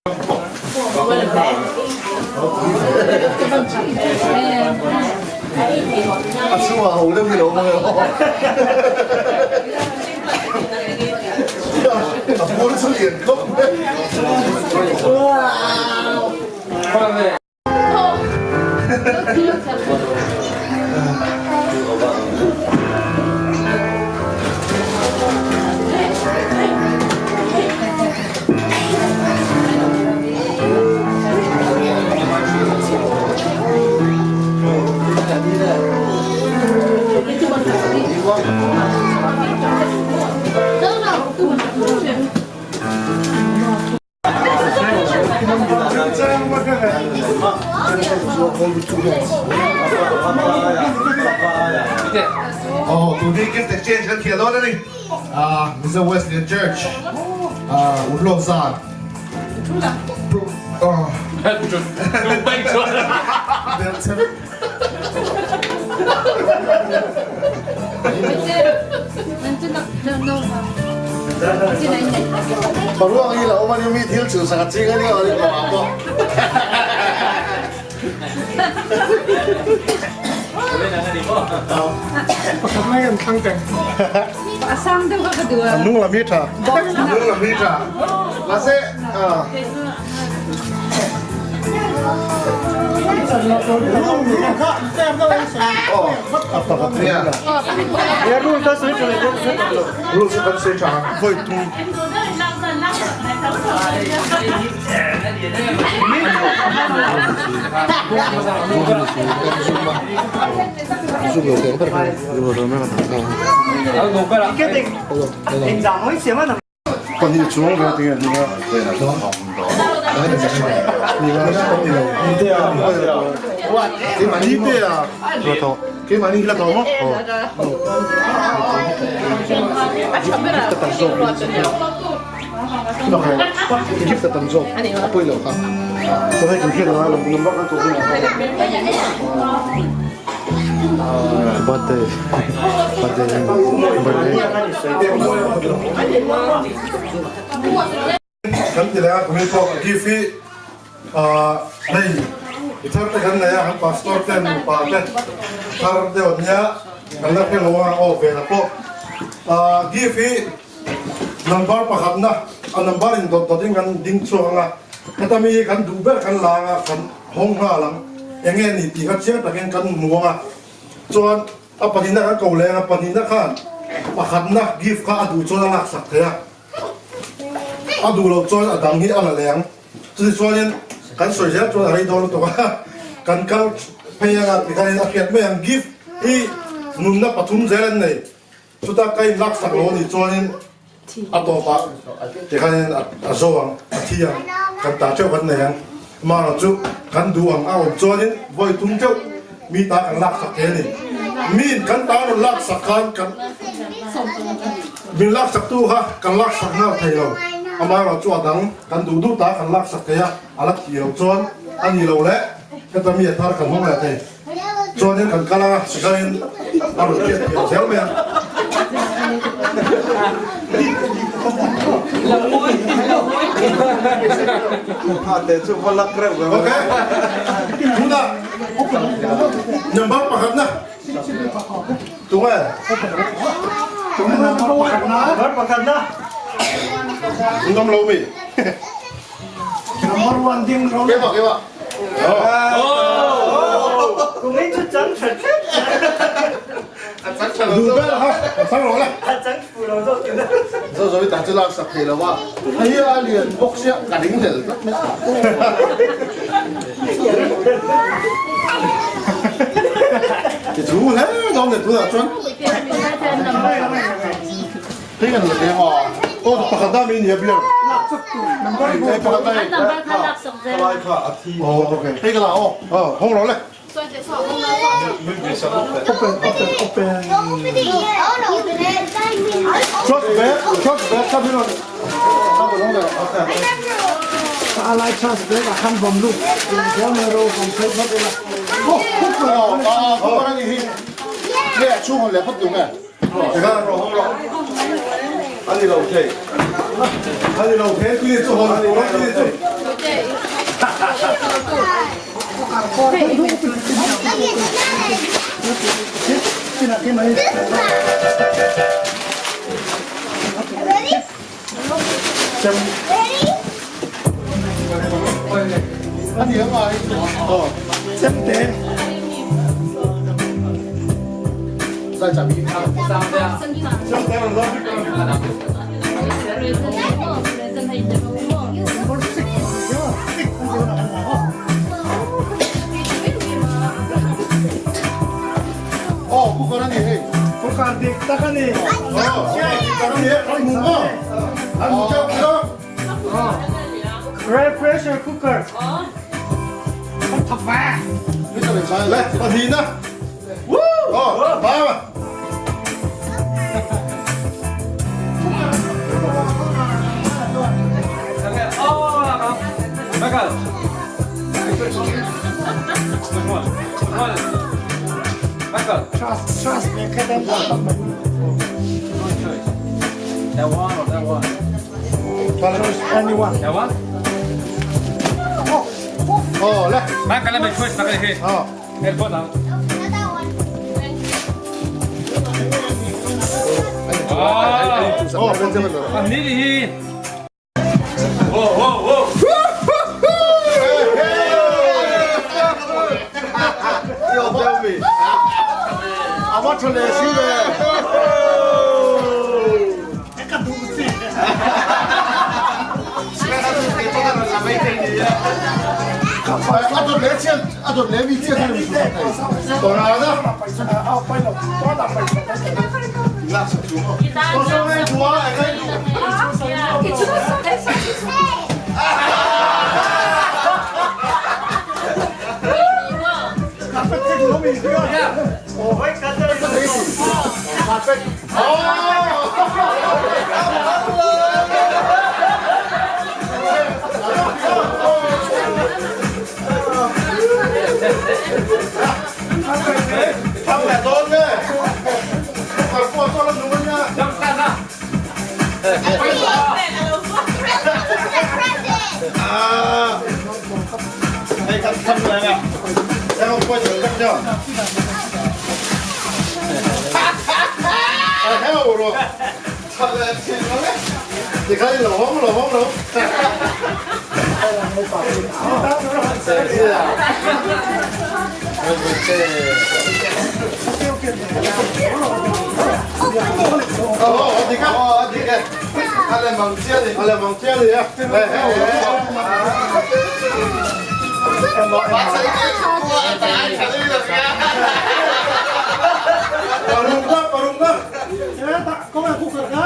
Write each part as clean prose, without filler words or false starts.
Oh, a chhungah ho deuh hi lo awm ang em aw. A bur chu lian khawp mai. Oh, tuni gift exchange kan thial dawn a ni. Ah, Mizo Wesleyan Church. Ah, Urlawk zan. Oh. Paruang hi la awm a ni mi thil chu sak a ching a ni a ni pawh pawh. Pakhat mai kan thlang teng. A sang deuh kha ka duh a. Nung lam hi tha. Nung lam hi tha. Mahse Pahnih chuang ve tinge ni a. Ni te a. Keimahni hi la tawh maw? Gift a tam zawk. Gift a tam zawk. A pawi lo kha. Chuan hei kan hriat ang a number kan koh hunah khan. Birthday birthday birthday. Kan ti leh a kumin pawh gift hi hei i thar te kan nei a kan pastor te nupa te thar deuh an nia kan la hre lo a aw ve la pawh gift hi number pakhat na a number in dawt dawt in kan ding chhuak ang a heta mi hi kan duh ber kan la ang a kan hawng nghal ang eng nge ni tih kha chiang takin kan hmu ang a chuan a pahnihna kan ko leng a pahnihna khan pakhatna gift kha a duh chuan a laksak thei a a duh loh chuan a dang hi a la leng chuti chuanin kan sawi zel chuan a rei dawn lutuk a kan kal phei anga tikhanin a hriat mai ang gift hi nunna pathum zel an nei. Chuta ka in laksak lo anih chuanin a tawpah tikhanin a zo ang, a thi ang, kan ta teuh kan nei ang. Amaherawh chu kan duh ang a awm chuanin vawi tum teuh mi ta kan laksak thei a ni. Miin kan ta rawn laksak khan kan min laksak tu kha kan laksak nghal thei lo. Amaherawh chu a dang kan duh duh ta kan laksak thei a, a la thi lo chuan a ni lo le heta mi a thar kan hmang leh thei. Chuanin kan kal a, sikhain a rawn hriat thiam zel mai a. Ok, tunah number pakhatna tunge? Number pakhatna. Ngam lo mi? Number one ding ro. Keimah, keimah. Zo ta chu lak sak thei lo a, hei a lian bawk sia ka ding hlel tlat mai. Ti thu hle dawn le tunah chuan. Hei kan la leng a. Aw pakhat a mi nia beer. Hei pakhat a. Oh okay. Hei ka la aw. Oh hong rawh le. Open open open. Trust bag, trust bag ka bin on. A lai trust bag a khan bom lut. Hian ro kom phei phawt ila. Oh, ah, ah, ah, ni hi. Nge chhung hon le phawt tung e. Tikhan ro hong rawh. A ni lo thei. A ni lo thei tui chu hawn tur a ni chu. Chemte. Cooker dik tak a ni. Pressure cooker. Trust me, ka dam da. That one or that one? Choose anyone. That one? 哦，来，买个那边choice，买个可以。哦，哎，多少？哦，哦，这么多。啊，你的。哦哦哦！要不要米？阿妈出来洗呗。阿做来钱，阿做来米钱，他们说多少的？我上来煮啊，来煮。他们多呢，快过做了什么呢？啊！哎，看看出来了，然后过去了，这样。哎，还有我说，他来听了嘞，你看你老红老红老。是啊。哦，你看，哦，你看，他来忙这里，他来忙这里啊！来，parung na, parung na. Kau nak cooker ka?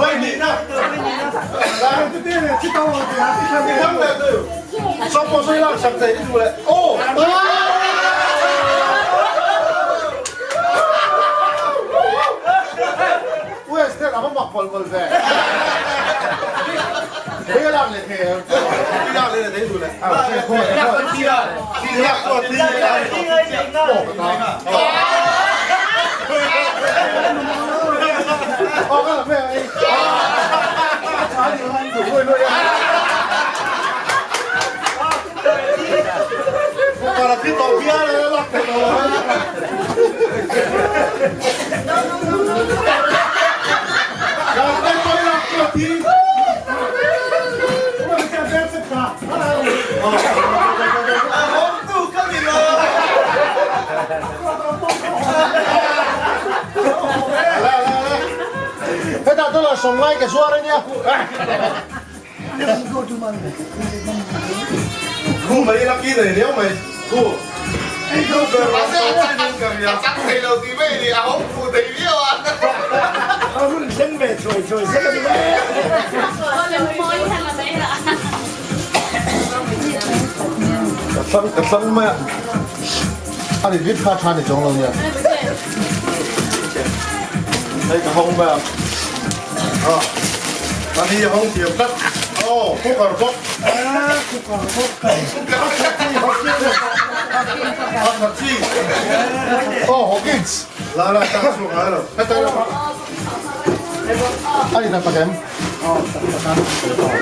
喂你呢？这边去到我家，你看来对，上破水了，上这一出来，哦。我也是那么忙跑跑噻。别让你听，别让你听出来。啊，这个哦，看到没有？哎，我把它听到边了，拉开了。然后再过来过听。我们家边吃卡。来来来，哎，大哥了，送来给说了呢。 กูไม่รักกี่เลยเดี๋ยวไม่กูกูเกิดมาเ 我们真没吹吹这个咩？ 生生咩？啊，你别怕穿你中了呢。 ไอ้กระหงแบบอ่ะตอนนี้ห้องเทียมตัดโอ้พวกกระพก 啊，cooker cooker。A khat chi. Oh, Hawkins. La la tak chhuak ngai lo. Heta ila. A ni tak tak em?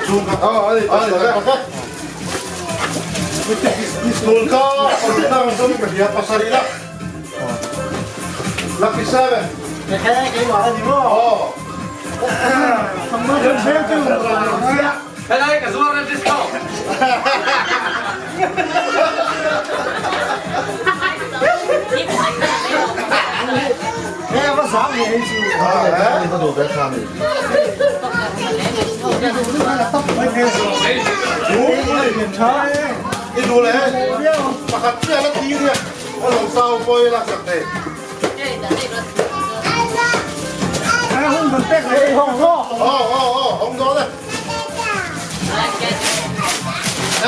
Chung kha. Oh, a ni tak tak e. Tun ka paruk na ang zawng ka hria pasarih la. Lucky seven. Oh. Helai ka zuar na discount. I duh leh pakhat chiah la ti nia a lo sau pawh i laksak thei. Aw aw aw hawng dawn e.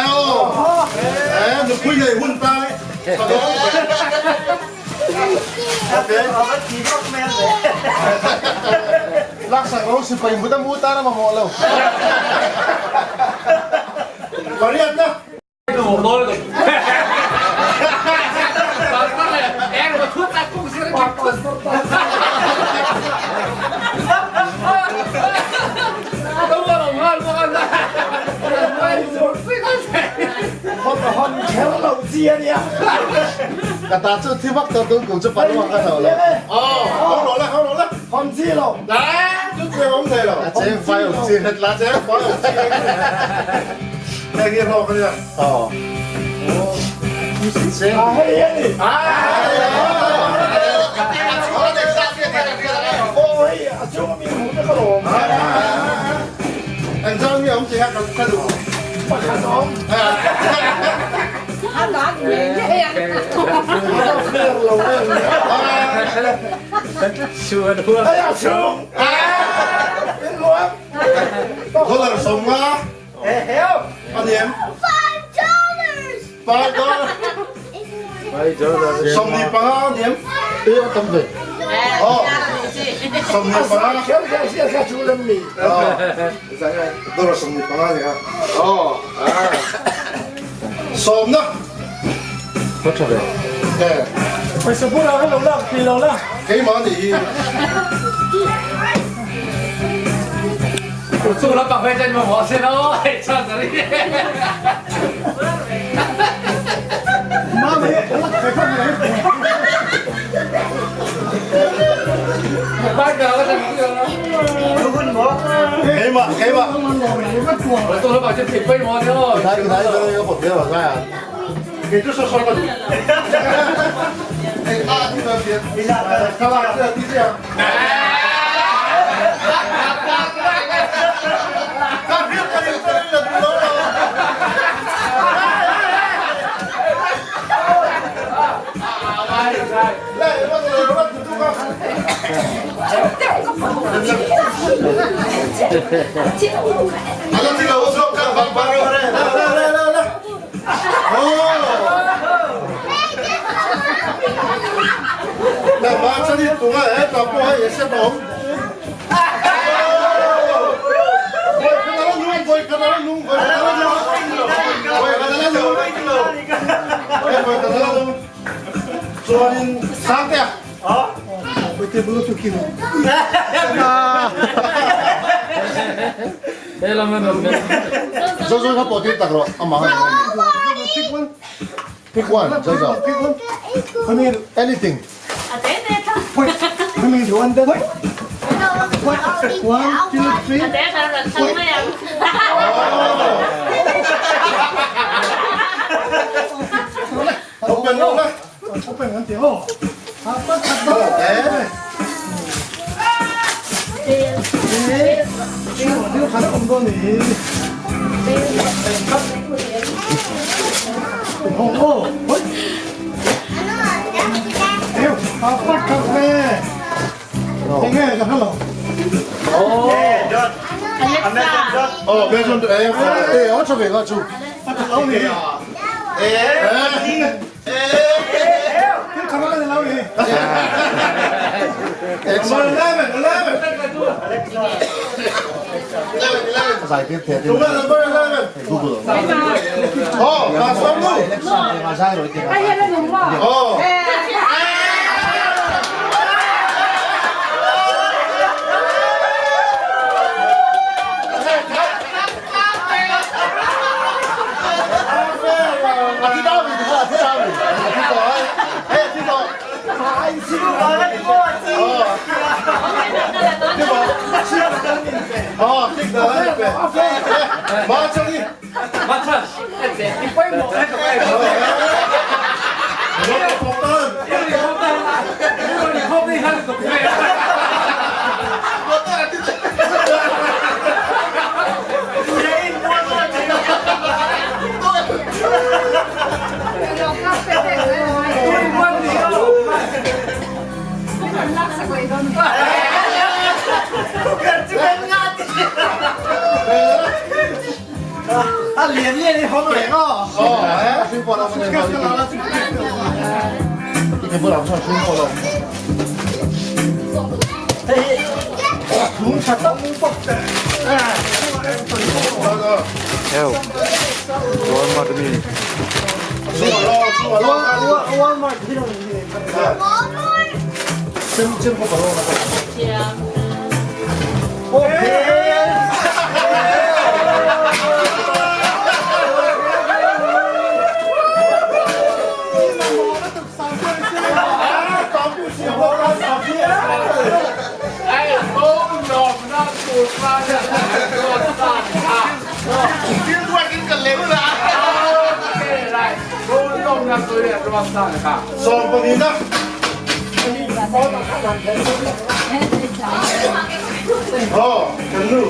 Aw nupui nei hun ta e ka dawn. Okay. Laksak lo sipai mut a mu tan a mamawh lo. Pariat na. Ka ta chu thi vak tawh tung kum chu paruak ka hlo lo. Aw, hau lo la, hau lo la. Chu chiang awm thei lo. A cheng fai awm chi het la. Cheng fai awm chi. Heng hi hlawk a nia. Aw. Cheng. Engzam nge awm tih kha ka duh. Dollar 50 a ni em? $5. 25 a ni em? E a tam ve. Aw. 25. Dollar 25 a ni kha. Aw. Sawmna. Ka tha ve. Eh. Keimah nih hi. Keimah, keimah. Thai thai thai ka pawt vel a ngai a. Kei chu saw saw ka duh. Hei a ti ta sia. Ka lak che a ti che a. Ka hriat ka ring che la duh lo lo. Le rat le rat tu tu ka. Ala ti lo zawk ka bang bang ro. Le le le le le. Na ma chani tunga e ta pawh hei e set a awm. Vawi khat a la nung, vawi khat a la nung, vawi khat a la nung, vawi khat a la nung, e vawi khat a la nung. Chuanin Sangtea. Zo zo kha pawh tir tak rawh amah kha Pick one. Pick one zo zo. Pick one. Anything. Open rawh la. Oh, Amazon eh Eh a tha ve nga chu. Eh. Number 11, 11. Tunge number 11? Oh, pastor nu. Oh. A thi ta mi a thi ta mi a thi tawh ai hei a thi tawh Oh, kick the Ma chani. A lian lian i hawng leh aw. Oh, eh, sin pawh lo I bulah chuan sin pawh lo. Lung tha tak bawk te. Heo. Walmart mi. Walmart hi lo ni. Sim sim pawh lo na. Sawm pahnih na. Oh, kan nu.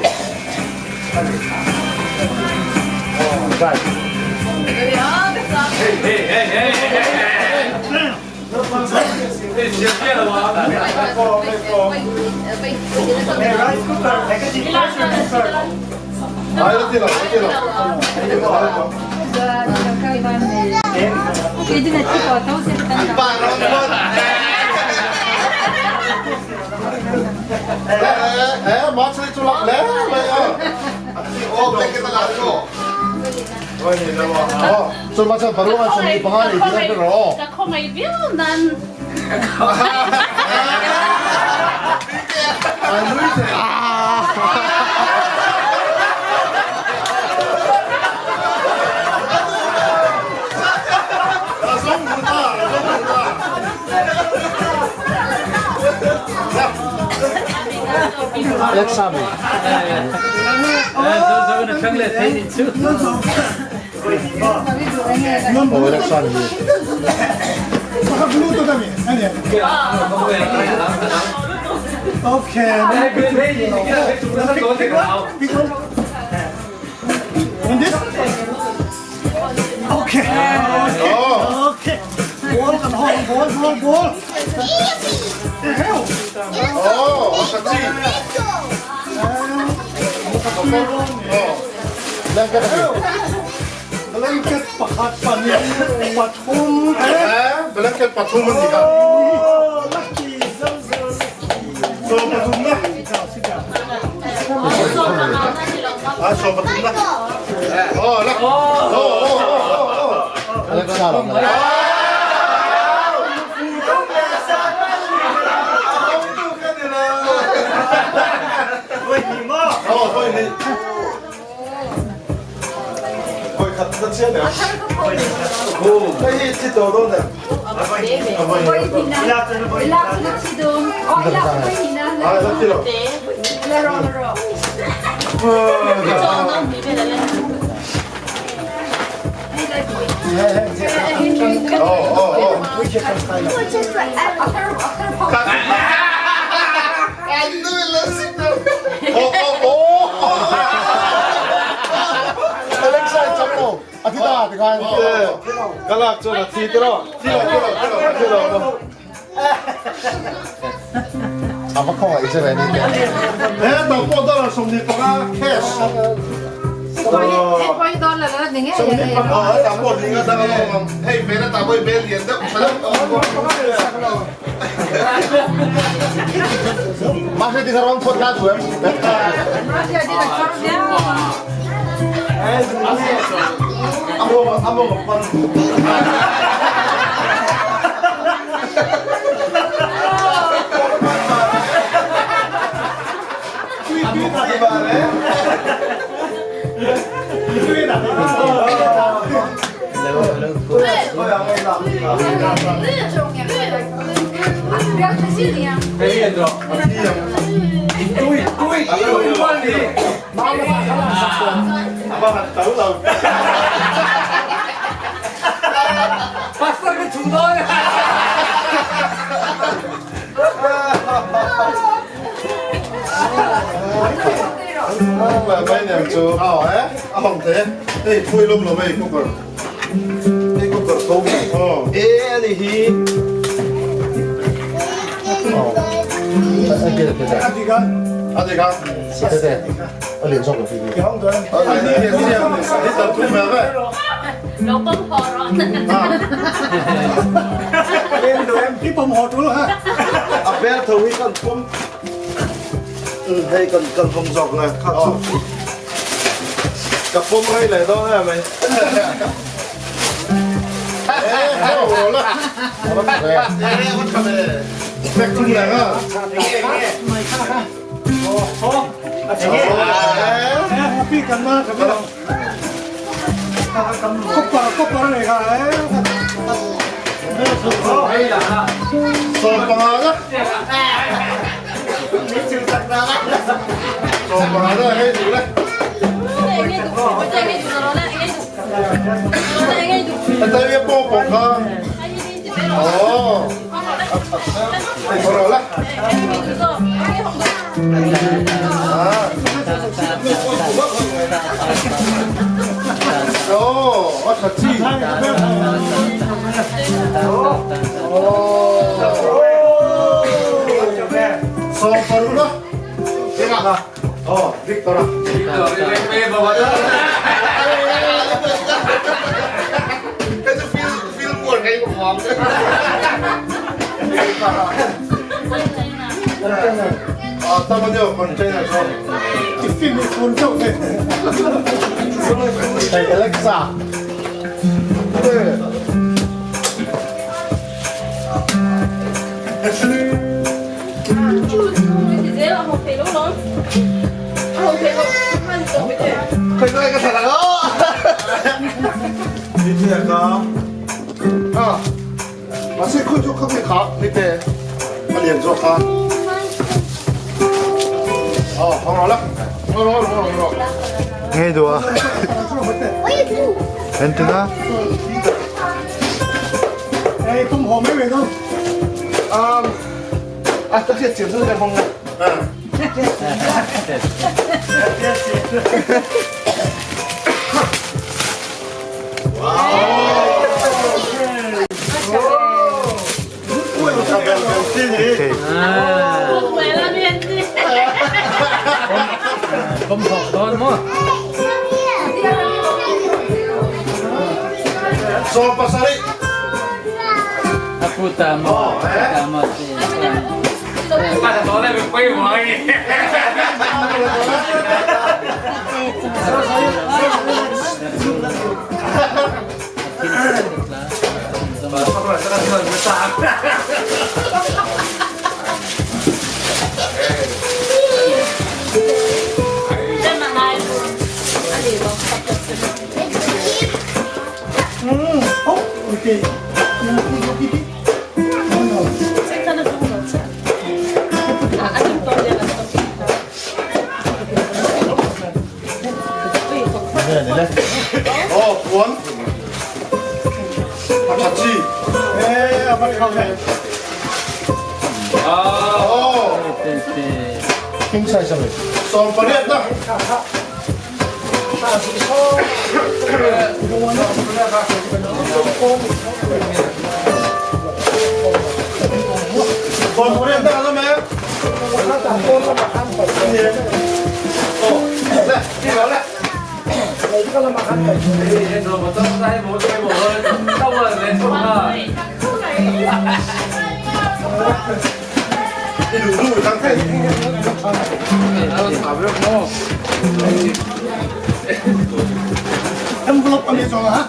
Ai la ti lo, la ti lo. Eh, ma chani chu lak le mai a. Oh, black kita lah tu. Oh, so ma chan paru ma chan ni panga ni ti na ro. Ai nui te. La sawm bu ta, la sawm bu ta. Alexa mi. Oh, Alexa mi. Okay. And this? Okay. Okay. Ball kan hong ball ball ball. Oh, sa chi. Blanket mi. Blanket pakhat panin pathum. Eh, blanket pathum an ni kha. Oh, lucky zo zo. Sawm pathum na. Ah, sawm pathum na. Oh, la. Oh, oh, oh, oh. Alexa lo. Oh, thôi đi. Thôi thật rất chết này. Đây chỉ đồ đâu này. À, rất chết rồi. Oh, oh, oh. Oh, oh, oh. Alexa chak lo. A thi ta ti ngai. Ka lak chuan a thi te rawh. Thi lo, thi lo, thi lo, thi lo. A va khawngaih che ve ni te. Eh, tau pawh dollar 25 cash. Hei vena ta voi bel lian deuh Mahse ti kha rawn phawt la duh em? A mawng a pan. Pastor ka chung dawn. Mai niang chu a hawng thei e hei phui lum lo mai cooker hei cooker tho e ani hi a ti kha A lian zawk lo fi a ni hian siam ni tam thum mel ve Lo pawm haw rawh. A bel tho hi kan pum hei kan kan vawng zawk nge kha chu ka pum rei leh dawn em mai. Pek thum leh nga. 15 la. 15 la hei duh le. Heta hi pawh pawh kha. Oh. Hei la. Oh, a tha chi. 16 la. Oh, Victor. Cái feel feel buồn ngay một hòm. À, tao bao nhiêu container rồi. Hei Alexa. Phải nói cái thằng đó. Đi thi à? À. Mà sẽ khui chu không thể khó ni te. A lian zawk kha. Oh, hong rawh la. Rồi rồi rồi rồi. Nghe đùa. Entina. À, à, tất nhiên chuyển sang cái phòng này. Okay. Pawm haw dawn maw? 17. A puta maw, puta maw ti. Oh, puan. A tha chi. Oh, King size ami. 18 la. 18 na ano mẹ? Nè, đi vào lại. Envelope ani chong a.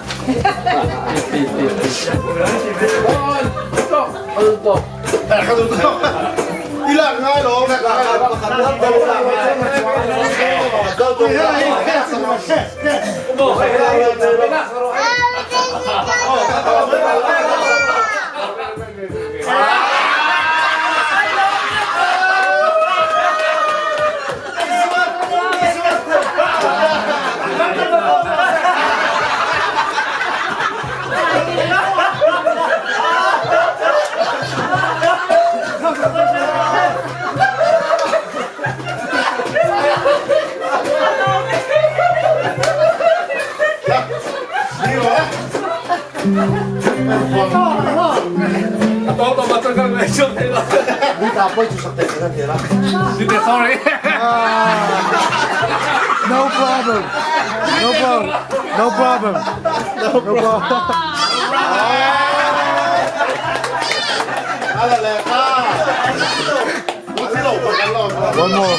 I lak ngai lo. Sorry. No problem. No problem. No problem. No problem. One more.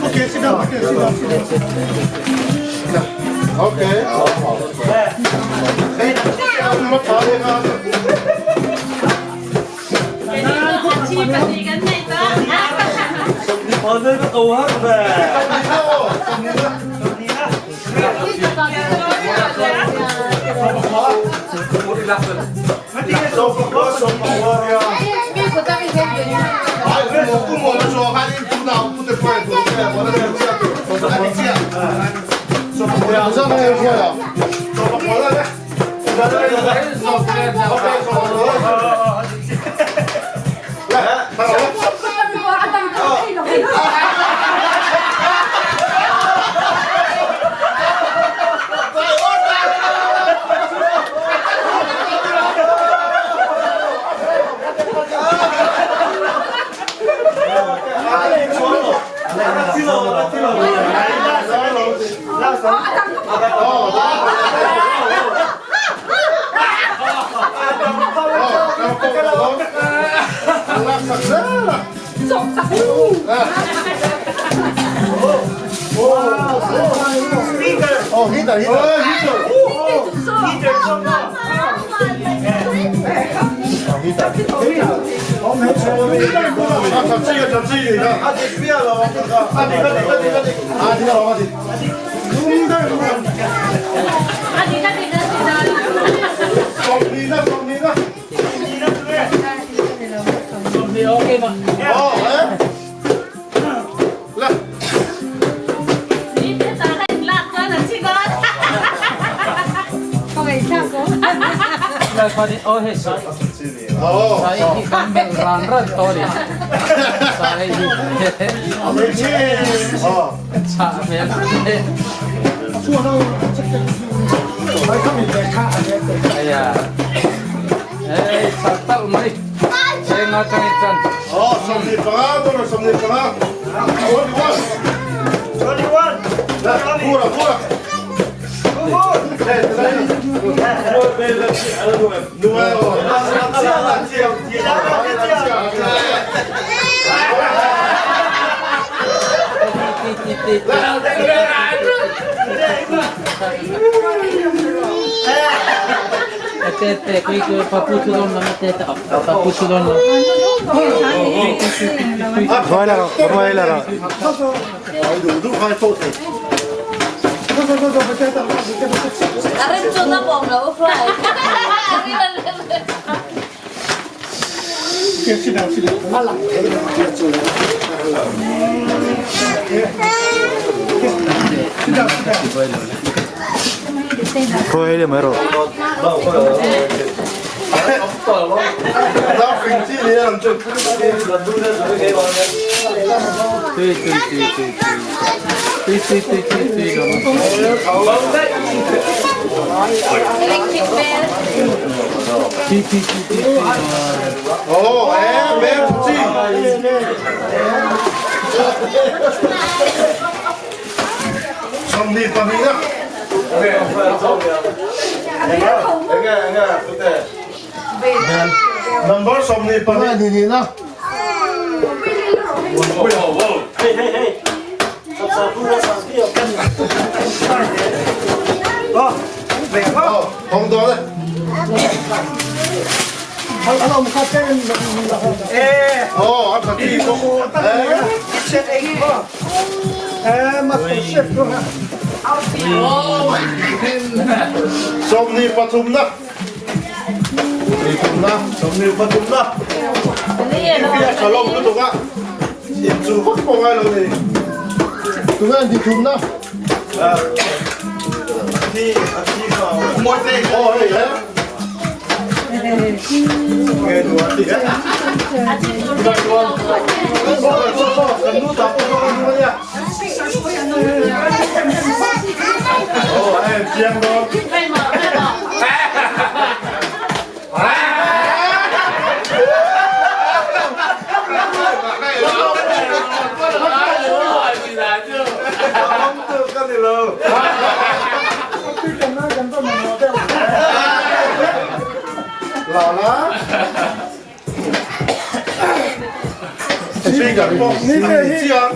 Okay, sit down. Okay, sit down. Sit down. Okay. Oh, 25, number 25. 21. 21. Pura, pura. Number 22 你你呢？哦，红多的。哦，阿弟，哎，28na. 28na. Kaya kalong luto nga. Insubok po nga lang eh. Ito na. Oh, hey, eh. Oh, eh, chiang do.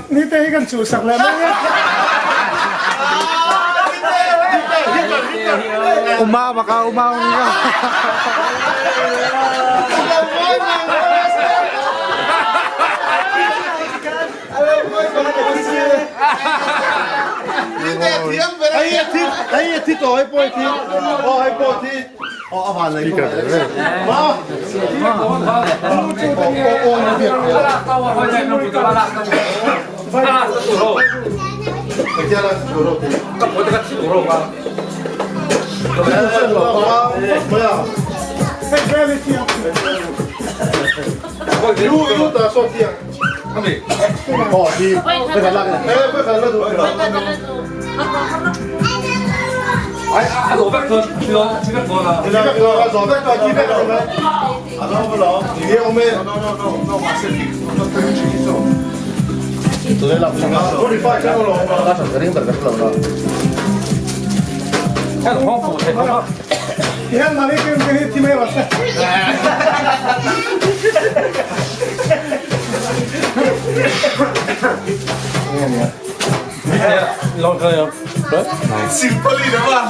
Ni te hi kan chu sak le ma Uma baka uma uma. Ay, tito, ay po, tito. Oh, ay po, tito. Oh, awan na ito. Ma. Oh, oh, Yan mali ke ke ti mai wasa. Simply naman.